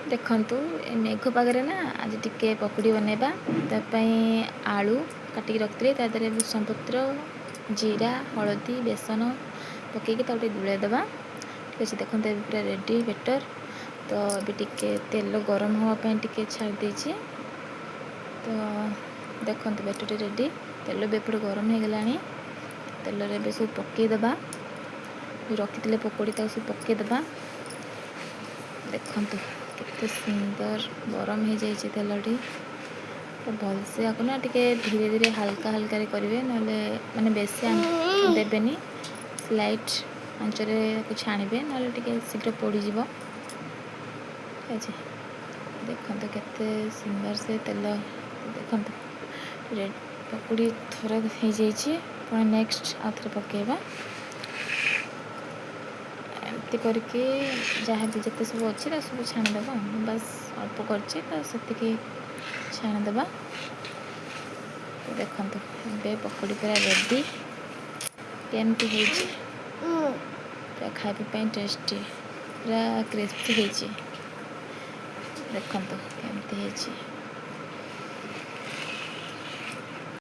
ଦେଖନ୍ତୁ, ଏ ମେଘ ପାଗରେ ନା ଆଜି ଟିକେ ପକୁଡ଼ି ବନେଇବା। ତା ପାଇଁ ଆଳୁ କାଟିକି ରଖିଥିଲି, ତା ଦେହରେ ଭୃଷଙ୍ଗ ପତ୍ର, ଜିରା, ହଳଦୀ, ବେସନ ପକାଇକି ତାକୁ ଟିକେ ଗୋଳେଇ ଦେବା। ଠିକ୍ ଅଛି, ଦେଖନ୍ତୁ, ଏବେ ପୁରା ରେଡ଼ି ବେଟର୍। ତ ଏବେ ଟିକେ ତେଲ ଗରମ ହେବା ପାଇଁ ଟିକେ ଛାଡ଼ି ଦେଇଛି। ତ ଦେଖନ୍ତୁ, ବେଟର୍ଟି ରେଡ଼ି। ତେଲ ବି ଏପଟେ ଗରମ ହେଇଗଲାଣି। ତେଲରେ ଏବେ ସବୁ ପକାଇଦେବା। ଯେଉଁ ରଖିଥିଲେ ପକୋଡ଼ି, ତାକୁ ସବୁ ପକାଇଦେବା। ଦେଖନ୍ତୁ, କେତେ ସୁନ୍ଦର ଗରମ ହେଇଯାଇଛି ତେଲଟି। ତ ଭଲସେ ଆକୁ ନା ଟିକେ ଧୀରେ ଧୀରେ, ହାଲକା ହାଲକାରେ କରିବେ, ନହେଲେ ମାନେ ବେଶୀ ଦେବେନି, ସ୍ଲାଇଟ୍ ଆଞ୍ଚରେ ତାକୁ ଛାଣିବେ, ନହେଲେ ଟିକେ ଶୀଘ୍ର ପୋଡ଼ିଯିବ। ଠିକ୍ ଅଛି, ଦେଖନ୍ତୁ କେତେ ସୁନ୍ଦର ସେ ତେଲ। ଦେଖନ୍ତୁ, ରେଡ଼ ପକୁଡ଼ି ଥରେ ହେଇଯାଇଛି, ପୁଣି ନେକ୍ସଟ ଆଉ ଥରେ ପକାଇବା। ଏମିତି କରିକି ଯାହା ବି ଯେତେ ସବୁ ଅଛି ତା ସବୁ ଛାଣିଦେବା। ମୁଁ ବାସ୍ ଅଳ୍ପ କରିଛି, ତ ସେତିକି ଛାଣିଦେବା। ଦେଖନ୍ତୁ, ଏବେ ପକୁଡ଼ି ପୁରା ରେଡ଼ି। କେମିତି ହେଇଛି? ପୁରା ଖାଇବା ପାଇଁ ଟେଷ୍ଟି, ପୁରା କ୍ରିସ୍ପି ହେଇଛି। ଦେଖନ୍ତୁ କେମିତି ହେଇଛି।